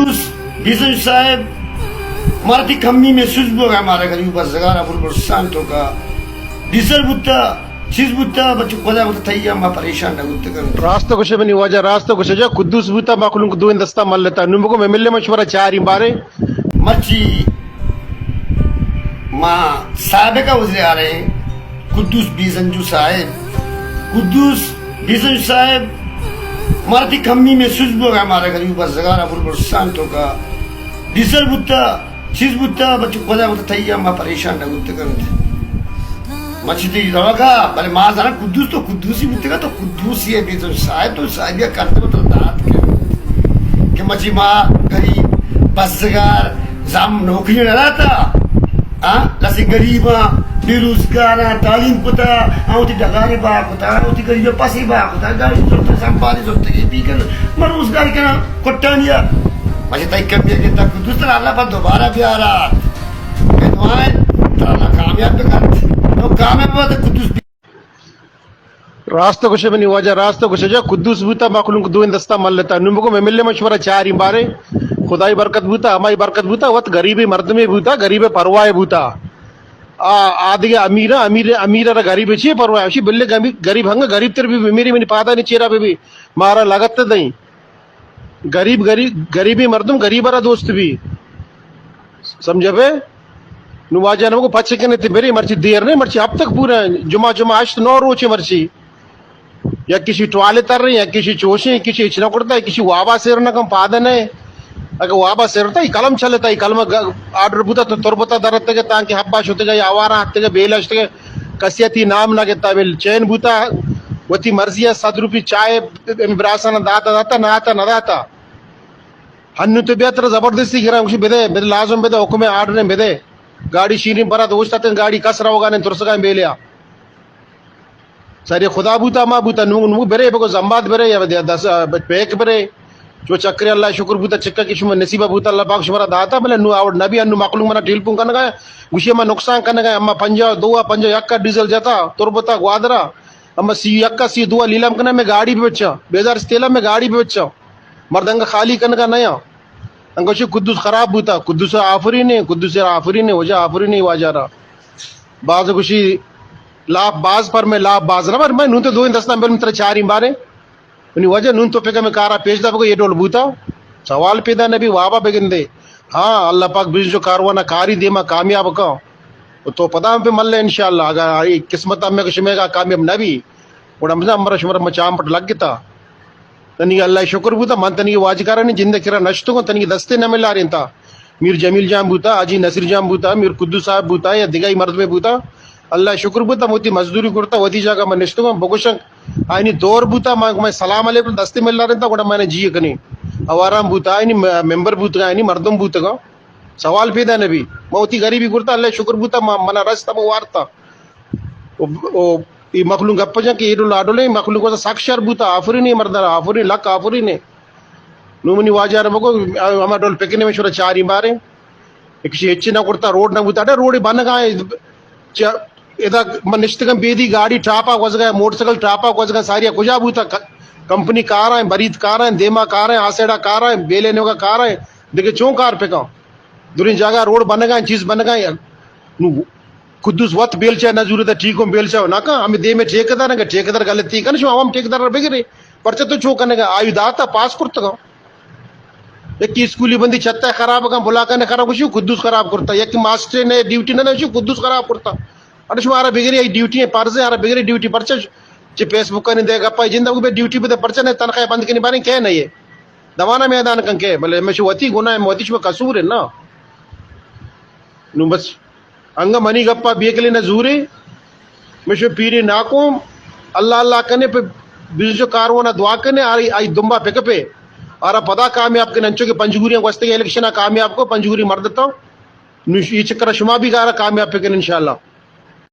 قدوس بیزنج صاحب، مارا تی کمی محسوس بوگا، مارا غریب بزگار ابوالبرسان تو کا ڈیزل بوتا، چیز بوتا، بچو خدا بوتا، تئی ما پریشان نہ بوتگن۔ راست گوشے منی واجہ، راست گوشے جا، قدوس بوتا، ما کلنگ دو دستا ملتا۔ نو بگو میں ملے، من شمارا چاری بارے۔ مرچی ما سابقہ وزیر اعلیٰ قدوس بیزنجو صاحب، قدوس بیزنجو صاحب، مارا تی کمی محسوس بوگا، مارا غریب بزگار ابوالبرسان تو کا ڈیزل بوتا، چیز بوتا، بچو خدا بوتا، تئی ما پریشان نہ بوتگن۔ مچی تی روگا، بلے ما زانا قدوس تو قدوسی بوتگا، تو قدوسی ہے، بیزنجو صاحب، تو صاحبی کرتے بوتا دات کے کہ مچی ما غریب بزگار زم نوکری نہ داتا، ہاں، لسے غریباں، بے روزگاراں تعلیم کتا، آں وتی ڈگارے با کتا، آں وتی غریب پسی با کتا، گاڑی زرتا، سمپاری زرتگی، بی کن، من روزگار کنا کٹانیا۔ مجھے تئی کمی ہے کہ تک دوسرا اللہ پر دوبارہ بیارات۔ میں دعائیں، ترا اللہ کامیاب بکن۔ تو کامیاب ہوا تو قدوس۔ راست گوشے منی واجہ، راست گوشے جا، قدوس بوتا، ما کلنگ دو دستا ملتا۔ نو بگو میں ملے، من شمارا چاری بارے۔ خدائی برکت بوتا، ہمائی برکت بوتا، وت غریبی مردمے بوتا، غریب پرواہ بوتا۔ آ، آ دگہ امیر، امیر، امیر را غریب چی پرواہ؟ اشی بلے غریب، غریب ہنگا غریب تر بی، میری منی پادا نی چیرا بی، بی مارا لگت دیں۔ غریب، غریب، غریبی مردم غریب را دوست بی۔ سمجھا بے؟ نو واجہ نمکو پچ کنے تے برے، مرچی دیر نہیں، مرچی ہفتگ پورا، جمعہ، جمعہ ہشت نو روچے مرچی۔ یا کسی ٹوالے تر رہے، یا کسی چوشیں، کسی اچنا کرتا ہے، کسی وابا سیر نہ کم پادن ہے۔ اگر وابا سیر تا، یہ قلم چلتا، یہ قلم گ-، آرڈر بوتا تو تربتا درتگے تانکہ حبا شتگے، یا آوارا ہتگے، بیل اشتگے، کسیتی نام نہ گتا، بل چین بوتا، وتی مرضی ہے، صد روپی چائے، ام، براسانا داتا، داتا، نہ آتا، نہ داتا۔ ہنو تو بیا ترا زبردستی گراں، گوشی بدے، بدے لازم بدے، حکم آرڈر بدے۔ گاڑی شیرین برا تو اوشتاتن، گاڑی کس روگا نے ترسگا بیلیا۔ ساری خدا بوتا، ما بوتا، نو، نو برے بگو زمباد برے یا دس، پیک برے۔ چو چکرے اللہ شکر بوتا، چکا کہ شما نصیبہ بوتا، اللہ پاک شما را داتا، بلے نو آوڑ نبی، انو مخلوق منا ٹیلیفون کنگا، گوشی ما نقصان کنگا، اما پنجاہ دو، پنجاہ یک کا ڈیزل جتا، تربتا گوادرا، اما سی یک کا سی دو لیلام کنا، میں گاڑی پہ بچا، بیزار تیلا میں گاڑی پہ بچا، مردنگ خالی کنگا نیا۔ انگوشی قدوس خراب بوتا، قدوس آفرین ہے، قدوس آفرین ہے، وجہ آفرین ہے واجہ را۔ باز گوشی لاپ باز پر میں لاپ باز نہ پر میں نون تو دو دستاں بل متر چاری بارے۔ منی واجہ نون تو پکا میں کارا پیش دا بگو یہ ڈول بوتا۔ سوال پیدا نبی وابا بگندے۔ ہاں، اللہ پاک بزنس جو کاروانا کاری دیما کامیاب کا۔ تو پدا ہم پہ ملے انشاءاللہ، اگر آئی قسمت ہمیں کہ شمے کا کامیاب نبی، گڑا ہم ہمارا شمارا مچام پٹ لگ گتا۔ تنی اللہ شکر بوتا، من تنی واجکارانی جند کرا نشتگوں، تنی دستے نہ ملارینتا۔ میر جمیل جان بوتا، حاجی نصیر جان بوتا، میر قدوس صاحب بوتا یا دگہ مردمے بوتا، اللہ شکر بوتا، موتی مزدوری کرتا، وتی جاگہ من نشتگوں، بگوشن آئینی دور بوتا، من، من سلام علیکم دستے ملارینتا، گڑا من جی کنی۔ اوارام بوتا، آئینی م-، ممبر بوتگا، آئینی مردم بوتگا۔ سوال پیدا نبی۔ ما وتی غریبی کرتا، اللہ شکر بوتا، ما، منا رستا، ما وارتا۔ او، او، ای مخلوق گپ جن کہ ایڈو لاڈو لے، مخلوق واسطہ سک شر بوتا، آفرین ہے مردہ، آفرین، لک آفرین ہے۔ نو منی واجہ رب کو، ہما ڈول پکنے میں شورا چاری مارے۔ ایک شی ہچ نہ کرتا، روڈ نہ بوتا، اڈے روڈ بنگا ہے۔ چا-، ادا من نشتگم بیدی گاڑی ٹاپا گوزگا، موٹر سائیکل ٹاپا گوزگا، ساری کجا بوتا؟ ک-، کمپنی کار ہیں، برید کار ہیں، دیما کار ہیں، آسیڑا کار ہیں، بیلے نوگا کار ہیں، دیکھے چون کار پکا؟ درین جاگہ روڈ بنگا، چیز بنگا۔ نو قدوس وت بیلچہ نہ زورتا، ٹھیک ہوں بیلچہ نہ کن، ہمیں دے میں ٹھیکیدار ہیں، ٹھیکیدار غلطی کن، شما عوام ٹھیکیدار بگرے، پرچہ تو چو کنگا، آیو داتا پاس کرتگا۔ یک اسکولی بندی چھتا خراب کن، بلا کن خراب، گوشی قدوس خراب کرتا، یک ماسٹر نے ڈیوٹی نہ، گوشی قدوس خراب کرتا۔ اڑے شما آرا بگرے، ای ڈیوٹی ہیں، فرض ہیں، آرا بگرے ڈیوٹی، پرچہ چہ فیس بک نے دے گپا، جند کو بے ڈیوٹی بدے، پرچہ نے تنخواہ بند کنی باریں کہہ نہیں ہے۔ دوانا میدان کن کے، بلے میں شو وتی گناہ، میں وتی شما قصور ہے نا۔ نو بس انگا منی گپا بیکلے نہ زورے، مشو پیری ناکوم، اللہ اللہ کنے پہ بزنس کاروانا دعا کنے، آئی، آئی دمبا پک پہ، آرا پدا کامیاب کنے، انچو کہ پنجگوریاں گوستگیں الیکشنا کامیاب کو، پنجگوری مردتا، نو یہ چکر شما بھی گارا کامیاب پکن انشاءاللہ۔